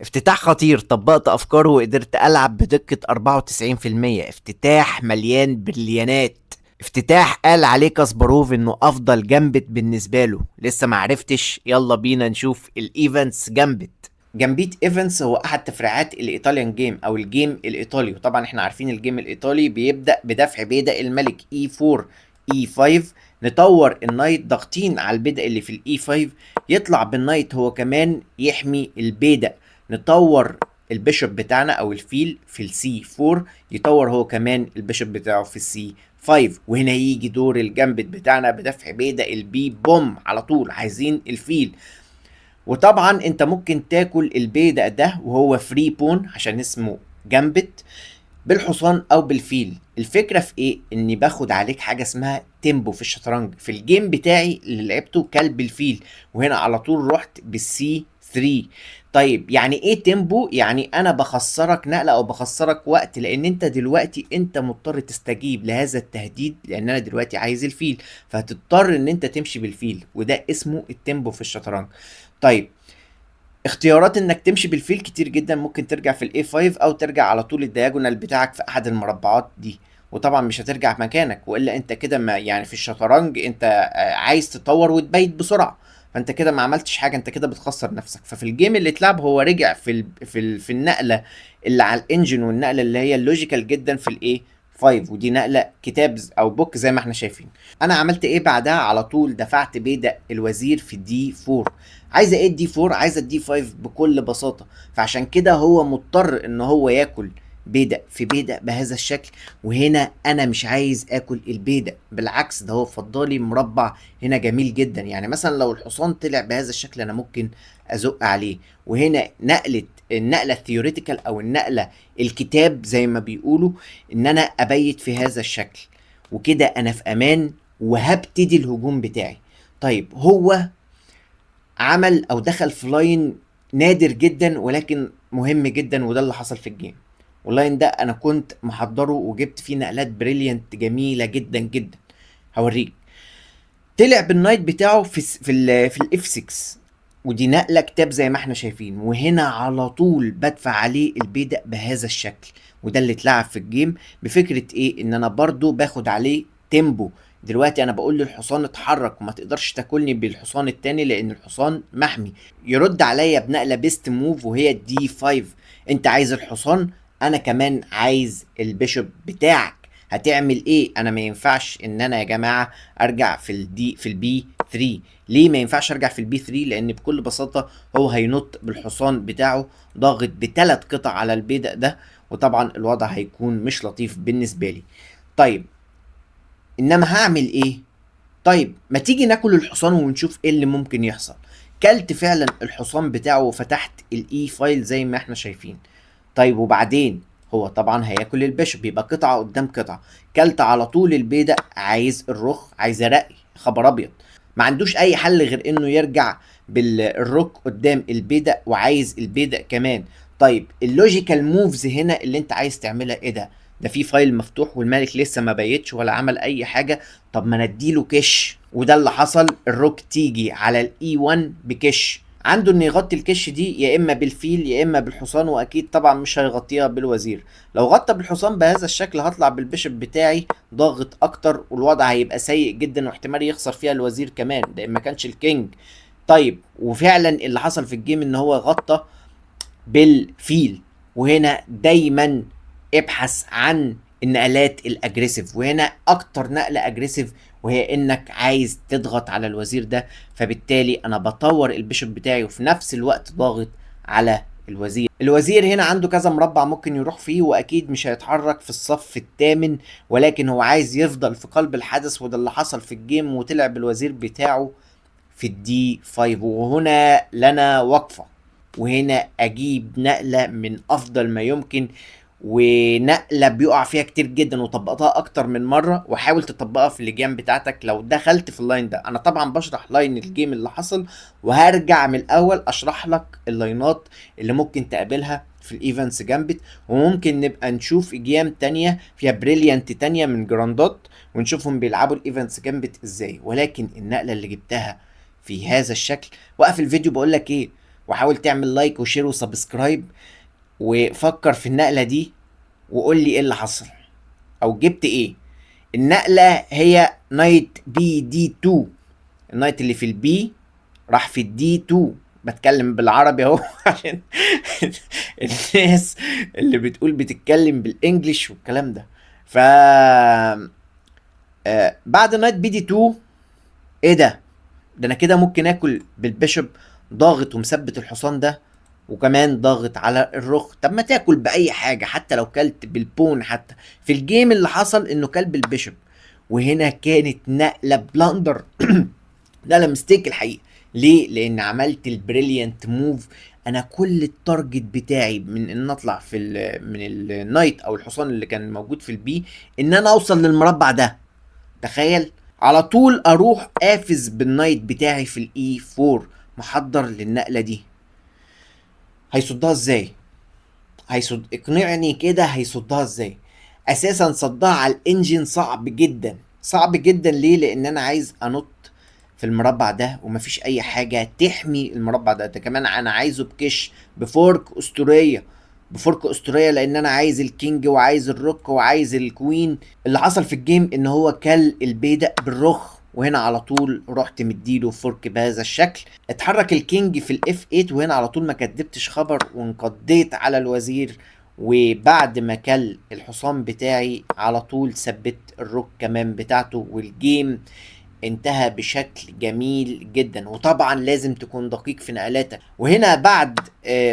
افتتاح خطير، طبقت افكاره وقدرت العب بدقة 94%. افتتاح مليان بريليانات، افتتاح قال عليه كاسباروف انه افضل gambit بالنسبة له. لسه معرفتش؟ يلا بينا نشوف ال Evans Gambit. Gambit Evans هو احد تفريعات ال Italian Game او ال game الايطالي، وطبعا احنا عارفين ال game الايطالي بيبدأ بدفع بيدق الملك E4 E5، نطور ال knight ضاغطين على البيدق اللي في ال E5، يطلع بال knight هو كمان يحمي البيدق، نطور ال bishop بتاعنا او الفيل في ال C 4، يطور هو كمان ال bishop بتاعه في ال C 5. وهنا يجي دور ال gambit بتاعنا بدفع بيدق ال B، بوم على طول، عايزين الفيل. وطبعا انت ممكن تاكل البيدق ده وهو free pawn عشان اسمه gambit بالحصان او بالفيل. الفكرة في ايه؟ اني باخد عليك حاجة اسمها tempo في الشطرنج. في ال game بتاعي اللي لعبته كل بالفيل، وهنا على طول رحت بال C 3. طيب يعني ايه tempo؟ يعني انا بخسرك نقله او بخسرك وقت، لان انت دلوقتي انت مضطر تستجيب لهذا التهديد، لان انا دلوقتي عايز الفيل، فهتضطر ان انت تمشي بالفيل، وده اسمه ال tempo في الشطرنج. طيب اختيارات انك تمشي بالفيل كتير جدا، ممكن ترجع في ال A 5 او ترجع على طول ال diagonal بتاعك في احد المربعات دي، وطبعا مش هترجع مكانك، والا انت كده ما يعني في الشطرنج انت عايز تطور وتبيت بسرعه، فانت كده ما عملتش حاجه، انت كده بتخسر نفسك. ففي ال game اللي اتلعب هو رجع في النقلة اللي على ال engine، والنقله اللي هي ال logical جدا في ال A 5، ودي نقله كتاب او book زي ما احنا شايفين. انا عملت ايه بعدها؟ على طول دفعت بيدق الوزير في D 4. عايزه ايه ال D 4؟ عايزه ال D 5 بكل بساطه. فعشان كده هو مضطر ان هو ياكل بيدق في بيدق بهذا الشكل، وهنا انا مش عايز اكل البيدق، بالعكس ده هو فضالي مربع هنا جميل جدا. يعني مثلا لو الحصان طلع بهذا الشكل انا ممكن ازق عليه. وهنا نقله النقلة ال theoretical او النقلة الكتاب زي ما بيقولوا، ان انا ابيت في هذا الشكل، وكده انا في امان وهبتدي الهجوم بتاعي. طيب هو عمل او دخل في line نادر جدا ولكن مهم جدا، وده اللي حصل في ال game. وال line ده انا كنت محضرة وجبت فيه نقلات brilliant جميلة جدا جدا، هوريك. طلع بال knight بتاعه في ال F 6، ودي نقله كتاب زي ما احنا شايفين، وهنا على طول بدفع عليه البيدق بهذا الشكل، وده اللي اتلعب في ال game بفكره ايه؟ ان انا برضو باخد عليه tempo. دلوقتي انا بقول للحصان اتحرك وما تقدرش تاكلني بالحصان التاني لان الحصان محمي. يرد عليا بنقله best move وهي D 5. انت عايز الحصان، انا كمان عايز ال bishop بتاعك، هتعمل ايه؟ انا ما ينفعش ان انا يا جماعة ارجع في ال D في ال B 3. ليه ما ينفعش ارجع في ال B 3؟ لان بكل بساطة هو هينط بالحصان بتاعه ضاغط بثلاث قطع على البيدق ده، وطبعا الوضع هيكون مش لطيف بالنسبة لي. طيب انما هعمل ايه؟ طيب ما تيجي ناكل الحصان ونشوف ايه اللي ممكن يحصل. كلت فعلا الحصان بتاعه وفتحت ال E file زي ما احنا شايفين. طيب وبعدين هو طبعا هياكل ال bishop، يبقى قطعة قدام قطعة. كلت على طول البيدق، عايز الرخ، عايز ارقي، خبر ابيض. ما عندوش اي حل غير انه يرجع بال rook قدام البيدق، وعايز البيدق كمان. طيب ال logical moves هنا اللي انت عايز تعملها ايه؟ ده ده في file مفتوح والملك لسه ما بيتش ولا عمل اي حاجه، طب ما نديله كش. وده اللي حصل، ال rook تيجي على ال E 1 بكش. عنده انه يغطي الكش دي يا اما بالفيل يا اما بالحصان، واكيد طبعا مش هيغطيها بالوزير. لو غطى بالحصان بهذا الشكل هطلع بال bishop بتاعي ضاغط اكتر، والوضع هيبقى سيء جدا، واحتمال يخسر فيها الوزير كمان، ده ما كانش ال king. طيب وفعلا اللي حصل في ال game ان هو غطى بالفيل. وهنا دايما ابحث عن النقلات ال aggressive، وهنا اكتر نقله aggressive وهي انك عايز تضغط على الوزير ده، فبالتالي انا بطور ال bishop بتاعي وفي نفس الوقت ضاغط على الوزير. الوزير هنا عنده كذا مربع ممكن يروح فيه، واكيد مش هيتحرك في الصف الثامن، ولكن هو عايز يفضل في قلب الحدث، وده اللي حصل في ال game، وطلع بالوزير بتاعه في ال D 5. وهنا لنا وقفة، وهنا اجيب نقلة من افضل ما يمكن، ونقلة بيقع فيها كتير جدا، وطبقتها اكتر من مرة، وحاول تطبقها في اللجان بتاعتك لو دخلت في ال line ده. انا طبعا بشرح line ال game اللي حصل، وهرجع من الاول اشرح لك اللاينات اللي ممكن تقابلها في ال Evans Gambit، وممكن نبقى نشوف اجيام تانية فيها brilliant تانية من جراندات ونشوفهم بيلعبوا ال Evans Gambit ازاي. ولكن النقلة اللي جبتها في هذا الشكل، وقف الفيديو بقول لك ايه، وحاول تعمل like و share و subscribe، وفكر في النقلة دي وقول لي ايه اللي حصل او جبت ايه. النقلة هي knight B D 2، ال knight اللي في ال B راح في ال D 2. بتكلم بالعربي اهو عشان الناس اللي بتقول بتتكلم بال English والكلام ده. ف بعد knight B D 2، ايه ده؟ ده انا كده ممكن اكل بال bishop، ضاغط ومثبت الحصان ده، وكمان ضاغط على الرخ. طب ما تاكل باي حاجه، حتى لو كلت بال pawn. حتى في ال game اللي حصل انه كل بال bishop، وهنا كانت نقله blunder، نقله mistake الحقيقه. ليه؟ لان عملت ال brilliant move. انا كل ال target بتاعي من ان اطلع من ال knight او الحصان اللي كان موجود في ال B، ان انا اوصل للمربع ده. تخيل على طول اروح قافز بال knight بتاعي في ال E 4، محضر للنقله دي. هيصدها ازاي؟ هيصد، اقنعني كده، هيصدها ازاي؟ اساسا صدها على ال engine صعب جدا، صعب جدا. ليه؟ لان انا عايز انط في المربع ده ومفيش اي حاجة تحمي المربع ده. ده كمان انا عايزه بكش، ب fork اسطوريه، ب fork اسطوريه، لان انا عايز ال king وعايز ال rook وعايز ال queen. اللي حصل في ال game ان هو كل البيدق بالرخ، وهنا على طول رحت مديله fork بهذا الشكل. اتحرك ال king في ال F 8، وهنا على طول ما كدبتش خبر وانقضيت على الوزير، وبعد ما كل الحصان بتاعي على طول ثبت ال rook كمان بتاعته، وال game انتهى بشكل جميل جدا. وطبعا لازم تكون دقيق في نقلاتك. وهنا بعد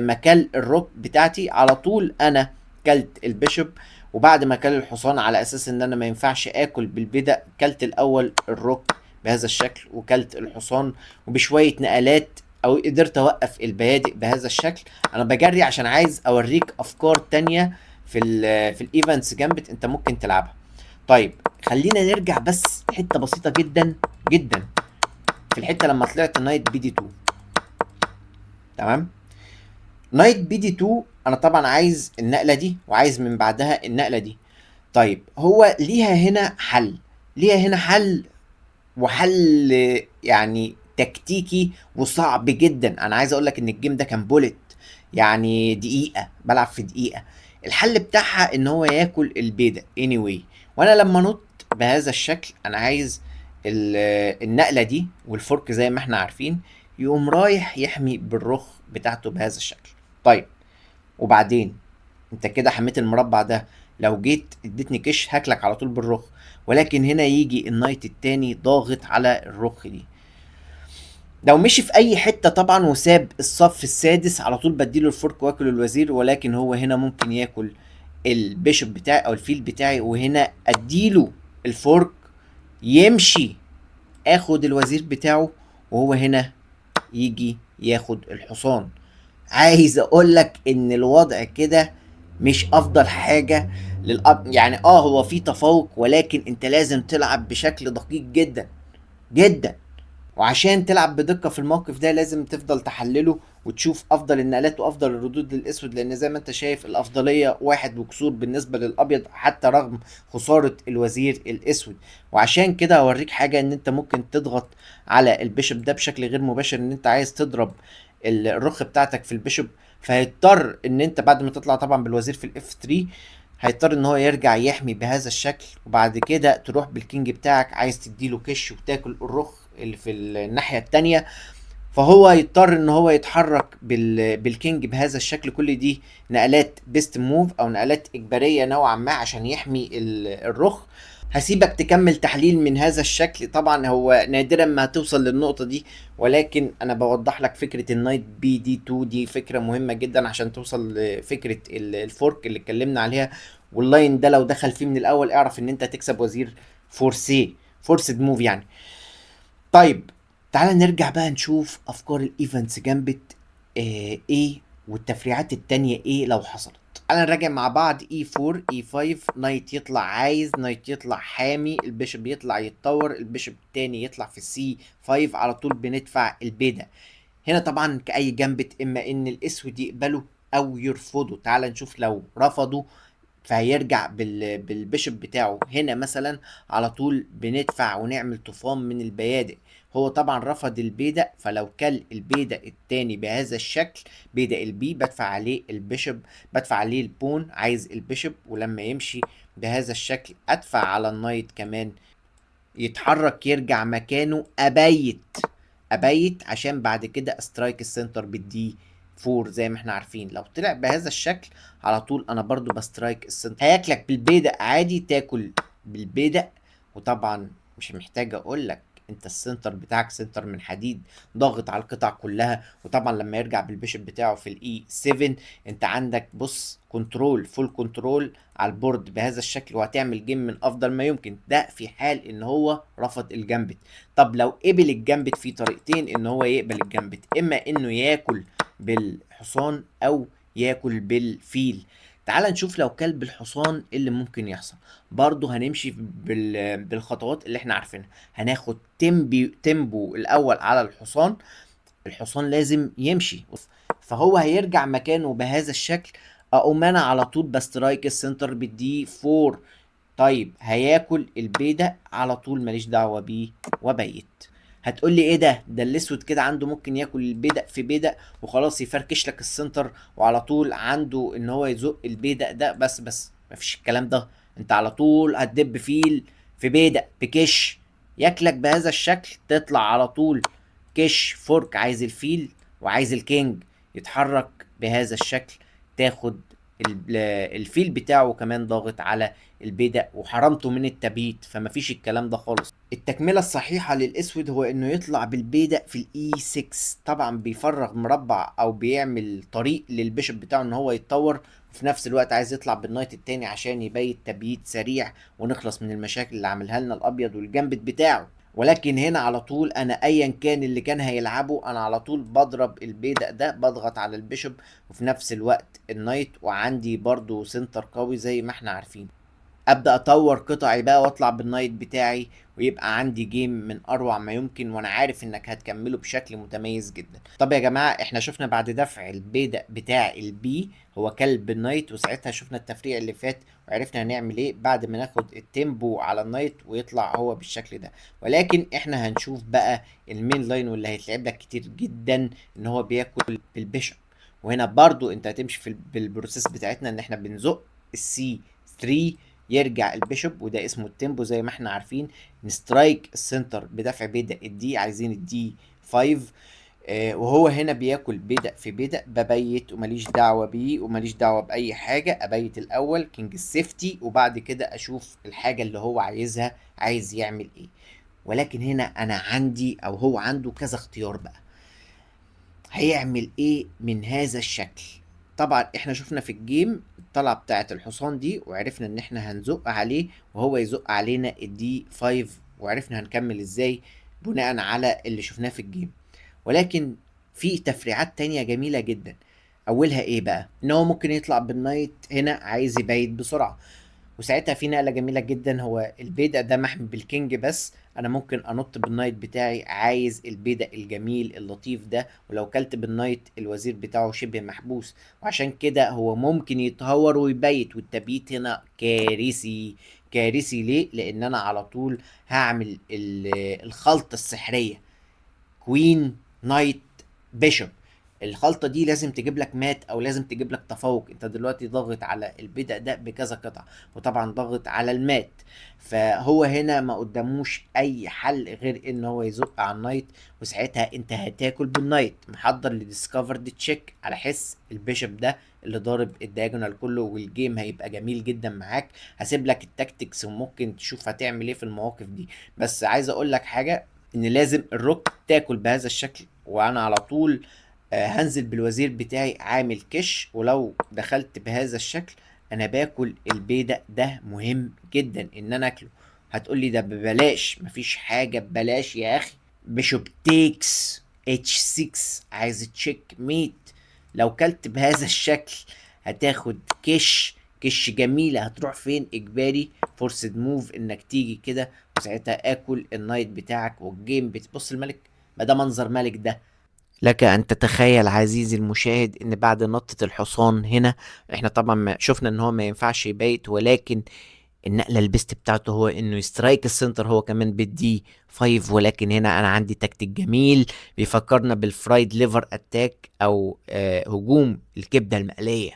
ما كل ال rook بتاعتي على طول انا كلت ال bishop، وبعد ما كل الحصان على اساس ان انا ما ينفعش اكل بالبيدق، كلت الاول ال rook بهذا الشكل وكلت الحصان، وبشوية نقلات او قدرت اوقف البيادق بهذا الشكل. انا بجري عشان عايز اوريك افكار تانية في ال Evans Gambit انت ممكن تلعبها. طيب، خلينا نرجع بس حتة بسيطة جدا جدا في الحتة لما طلعت knight B D 2. تمام، knight B D 2، انا طبعا عايز النقلة دي وعايز من بعدها النقلة دي. طيب، هو ليها هنا حل، ليها هنا حل، وحل يعني تكتيكي وصعب جدا. انا عايز اقول لك ان ال game ده كان bullet، يعني دقيقة بلعب في دقيقة. الحل بتاعها ان هو ياكل البيدق anyway، وانا لما نط بهذا الشكل انا عايز النقلة دي وال fork زي ما احنا عارفين، يقوم رايح يحمي بالرخ بتاعته بهذا الشكل. طيب، وبعدين انت كده حميت المربع ده، لو جيت اديتني كش هاكلك على طول بالرخ. ولكن هنا يجي ال knight التاني ضاغط على الرخ دي، لو مشي في اي حتة طبعا وساب الصف السادس على طول بديله ال fork واكل الوزير. ولكن هو هنا ممكن ياكل ال bishop بتاعي او الفيل بتاعي، وهنا اديله ال fork يمشي اخد الوزير بتاعه، وهو هنا يجي ياخد الحصان. عايز اقول لك ان الوضع كده مش افضل حاجة للأب، يعني هو في تفوق، ولكن انت لازم تلعب بشكل دقيق جدا جدا. وعشان تلعب بدقة في الموقف ده لازم تفضل تحلله وتشوف افضل النقلات وافضل الردود للاسود، لان زي ما انت شايف الافضلية واحد وكسور بالنسبة للابيض حتى رغم خسارة الوزير الاسود. وعشان كده هوريك حاجة، ان انت ممكن تضغط على ال bishop ده بشكل غير مباشر، ان انت عايز تضرب الرخ بتاعتك في ال bishop، فهيضطر ان انت بعد ما تطلع طبعا بالوزير في ال F 3 هيضطر ان هو يرجع يحمي بهذا الشكل، وبعد كده تروح بال king بتاعك عايز تديله كش وتاكل الرخ اللي في الناحية التانية، فهو يضطر ان هو يتحرك بال king بهذا الشكل. كل دي نقلات best move او نقلات اجبارية نوعا ما عشان يحمي الرخ. هسيبك تكمل تحليل من هذا الشكل، طبعا هو نادرا ما هتوصل للنقطة دي، ولكن انا بوضح لك فكرة ال knight B D 2، دي فكرة مهمة جدا عشان توصل لفكرة ال fork اللي اتكلمنا عليها. وال line ده لو دخل فيه من الاول اعرف ان انت تكسب وزير forced forced move يعني. طيب، تعالى نرجع بقى نشوف افكار ال Evans Gambit ايه والتفريعات التانية ايه لو حصلت. تعالى نراجع مع بعض: E 4، E 5، knight يطلع، عايز knight يطلع حامي، ال bishop يطلع يتطور، ال bishop التاني يطلع في ال C 5، على طول بندفع البيدق. هنا طبعا كأي gambit اما ان الاسود يقبله او يرفضه. تعال نشوف، لو رفضه فهيرجع بال bishop بتاعه. هنا مثلا على طول بندفع ونعمل طوفان من البيادق. هو طبعا رفض البيدق، فلو كل البيدق التاني بهذا الشكل بيدق ال B بدفع عليه ال bishop، بدفع عليه ال pawn، عايز ال bishop، ولما يمشي بهذا الشكل ادفع على ال knight كمان، يتحرك يرجع مكانه، ابيت ابيت عشان بعد كده strike ال center بال D 4 زي ما احنا عارفين. لو طلع بهذا الشكل على طول انا برضو ب strike ال center. هياكلك بالبيدق عادي، تاكل بالبيدق، وطبعا مش محتاج اقول لك انت ال center بتاعك center من حديد، ضاغط على القطع كلها. وطبعا لما يرجع بال bishop بتاعه في ال E 7 انت عندك بص control، full control على ال board بهذا الشكل، وهتعمل game من افضل ما يمكن. ده في حال ان هو رفض ال gambit. طب لو قبل ال gambit، في طريقتين ان هو يقبل ال gambit، اما انه ياكل بالحصان او ياكل بالفيل. تعال نشوف لو كل بالحصان إيه اللي ممكن يحصل. برضو هنمشي بالخطوات اللي احنا عارفينها. هناخد tempo الاول على الحصان، الحصان لازم يمشي، فهو هيرجع مكانه بهذا الشكل. اقوم انا على طول ب strike ال center بال D 4. طيب هياكل البيدق على طول، ماليش دعوة بيه وبيت. هتقول لي ايه ده؟ ده الاسود كده عنده ممكن ياكل البيدق في بيدق وخلاص يفركش لك ال center، وعلى طول عنده ان هو يزق البيدق ده. بس مفيش الكلام ده، انت على طول هتدب فيل في بيدق بكش، ياكلك بهذا الشكل، تطلع على طول كش fork، عايز الفيل وعايز ال king يتحرك بهذا الشكل، تاخد الفيل بتاعه كمان ضاغط على البيدق وحرمته من التبييت. فمفيش الكلام ده خالص. التكملة الصحيحة للأسود هو إنه يطلع بالبيدق في ال E 6، طبعا بيفرغ مربع أو بيعمل طريق لل bishop بتاعه إن هو يتطور، وفي نفس الوقت عايز يطلع بال knight التاني عشان يبيت تبييت سريع ونخلص من المشاكل اللي عاملها لنا الأبيض وال gambit بتاعه. ولكن هنا على طول انا ايا كان اللي كان هيلعبه انا على طول بضرب البيدق ده، بضغط على ال bishop وفي نفس الوقت ال knight، وعندي برضو center قوي زي ما احنا عارفين. ابدا اطور قطعي بقى واطلع بال knight بتاعي، ويبقى عندي game من اروع ما يمكن، وانا عارف انك هتكمله بشكل متميز جدا. طب يا جماعه، احنا شفنا بعد دفع البيدق بتاع ال B هو كل بال knight، وساعتها شفنا التفريع اللي فات وعرفنا هنعمل ايه بعد ما ناخد ال tempo على ال knight ويطلع هو بالشكل ده. ولكن احنا هنشوف بقى ال main line واللي هيتلعب لك كتير جدا، ان هو بياكل بال bishop. وهنا برضو انت هتمشي في بال process بتاعتنا ان احنا بنزق ال C 3 يرجع ال bishop، وده اسمه ال tempo زي ما احنا عارفين. ن strike ال center بدفع بيدق ال D، عايزين ال D 5. وهو هنا بياكل بيدق في بيدق، ببيت ومليش دعوة بيه ومليش دعوة بأي حاجة. أبيت الأول king ال safety، وبعد كده أشوف الحاجة اللي هو عايزها، عايز يعمل إيه. ولكن هنا أنا عندي أو هو عنده كذا اختيار بقى، هيعمل إيه من هذا الشكل. طبعا احنا شفنا في ال game الطلعة بتاعت الحصان دي، وعرفنا ان احنا هنزق عليه وهو يزق علينا ال D 5، وعرفنا هنكمل ازاي بناء على اللي شفناه في ال game. ولكن في تفريعات تانية جميلة جدا. اولها ايه بقى؟ ان هو ممكن يطلع بال knight هنا عايز يبيت بسرعة، وساعتها في نقلة جميلة جدا. هو البيدق ده محمي بال king، بس انا ممكن انط بال knight بتاعي، عايز البيدق الجميل اللطيف ده، ولو كلت بال knight الوزير بتاعه شبه محبوس، وعشان كده هو ممكن يتهور ويبيت. والتبييت هنا كارثي، كارثي ليه؟ لان انا على طول هعمل الخلطة السحرية queen knight bishop. الخلطة دي لازم تجيب لك مات او لازم تجيب لك تفوق. انت دلوقتي ضاغط على البيدق ده بكذا قطعة، وطبعا ضاغط على المات، فهو هنا ما قداموش اي حل غير ان هو يزق على ال knight، وساعتها انت هتاكل بال knight محضر ل discovered check على حس ال bishop ده اللي ضارب ال diagonal كله، وال game هيبقى جميل جدا معاك. هسيب لك ال tactics وممكن تشوف هتعمل ايه في المواقف دي. بس عايز اقول لك حاجة، ان لازم ال rook تاكل بهذا الشكل، وانا على طول هنزل بالوزير بتاعي عامل كش، ولو دخلت بهذا الشكل انا باكل البيدق ده، مهم جدا ان انا اكله. هتقولي ده ببلاش، مفيش حاجة ببلاش يا اخي. bishop takes H 6 عايز checkmate. لو كلت بهذا الشكل هتاخد كش، كش جميلة. هتروح فين؟ اجباري forced move انك تيجي كده، وساعتها اكل ال knight بتاعك وال game. بتبص الملك، ما ده منظر ملك ده. لك ان تتخيل عزيزي المشاهد ان بعد نطة الحصان هنا احنا طبعا ما شفنا ان هو ما ينفعش يبيت، ولكن النقلة ال best بتاعته هو انه ي strike ال center هو كمان بال D 5، ولكن هنا انا عندي تكتيك جميل بيفكرنا بال fried liver attack او هجوم الكبدة المقلية.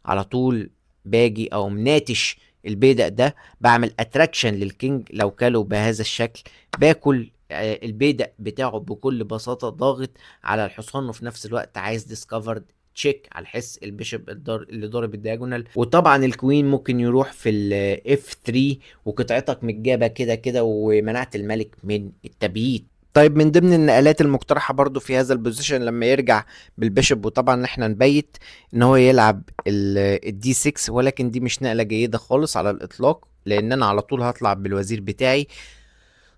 على طول باجي او مناتش البيدق ده، بعمل attraction لل king. لو كلوا بهذا الشكل باكل البيدق بتاعه بكل بساطة، ضاغط على الحصان وفي نفس الوقت عايز discovered check على الحس ال bishop اللي ضارب ال diagonal. وطبعا ال queen ممكن يروح في ال F 3 وقطعتك متجابه كده كده ومنعت الملك من التبييت. طيب من ضمن النقلات المقترحة برضو في هذا ال position لما يرجع بال bishop وطبعا احنا نبيت، ان هو يلعب ال D 6، ولكن دي مش نقلة جيدة خالص على الاطلاق، لان انا على طول هطلع بالوزير بتاعي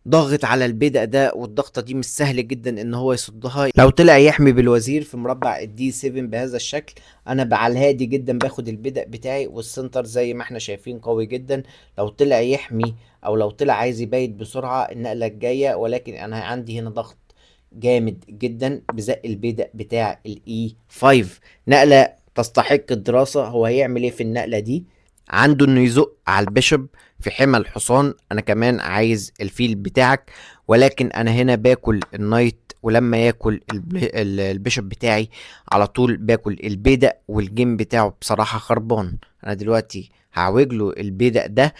ضاغط على البيدق ده، والضغطة دي مش سهل جدا ان هو يصدها. لو طلع يحمي بالوزير في مربع ال D 7 بهذا الشكل، انا على الهادي جدا باخد البيدق بتاعي، وال center زي ما احنا شايفين قوي جدا. لو طلع يحمي او لو طلع عايز يبيت بسرعة النقلة الجاية، ولكن انا عندي هنا ضغط جامد جدا بزق البيدق بتاع ال E 5. نقلة تستحق الدراسة. هو هيعمل ايه في النقلة دي؟ عنده انه يزق على ال bishop في حمى الحصان، انا كمان عايز الفيل بتاعك، ولكن انا هنا باكل ال knight، ولما ياكل ال bishop بتاعي على طول باكل البيدق، وال game بتاعه بصراحة خربان. انا دلوقتي هعوج له البيدق ده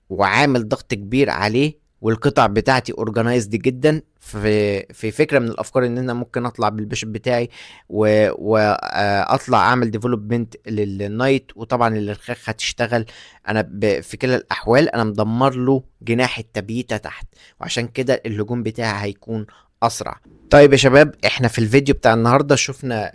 وعامل ضغط كبير عليه، والقطع بتاعتي organized جدا. في فكرة من الافكار ان انا ممكن اطلع بال bishop بتاعي واطلع اعمل development لل knight، وطبعا الرخاخ هتشتغل. انا في كلا الاحوال انا مدمر له جناح التبييته تحت، وعشان كده الهجوم بتاعي هيكون اسرع. طيب يا شباب، احنا في الفيديو بتاع النهارده شفنا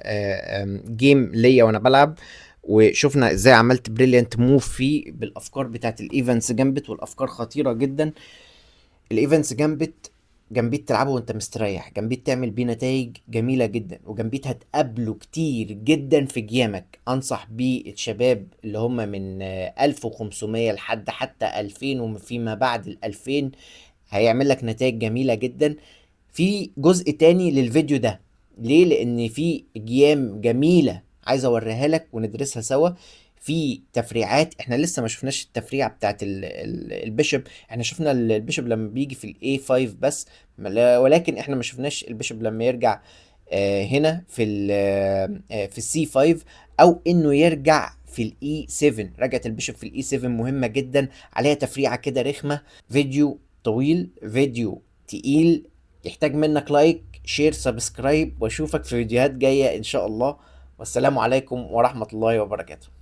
game ليا وانا بلعب، وشفنا ازاي عملت brilliant move فيه بالافكار بتاعت ال Evans Gambit، والافكار خطيرة جدا. ال Evans Gambit gambit تلعبه وانت مستريح، gambit تعمل بيه نتائج جميلة جدا، و gambit هتقابله كتير جدا في جيامك. انصح بيه الشباب اللي هم من 1500 لحد حتى 2000 وفيما بعد ال 2000، هيعمل لك نتائج جميلة جدا. في جزء تاني للفيديو ده، ليه؟ لان في جيام جميلة عايز اوريها لك وندرسها سوا، في تفريعات احنا لسه ما شفناش التفريعه بتاعت ال bishop. احنا شفنا ال bishop لما بيجي في ال A 5 بس، ولكن احنا ما شفناش ال bishop لما يرجع هنا في ال C 5 او انه يرجع في ال E 7. رجعت ال bishop في ال E 7 مهمة جدا، عليها تفريعه كده رخمه. فيديو طويل، فيديو تقيل، يحتاج منك like، share، subscribe، واشوفك في فيديوهات جاية ان شاء الله. والسلام عليكم ورحمة الله وبركاته.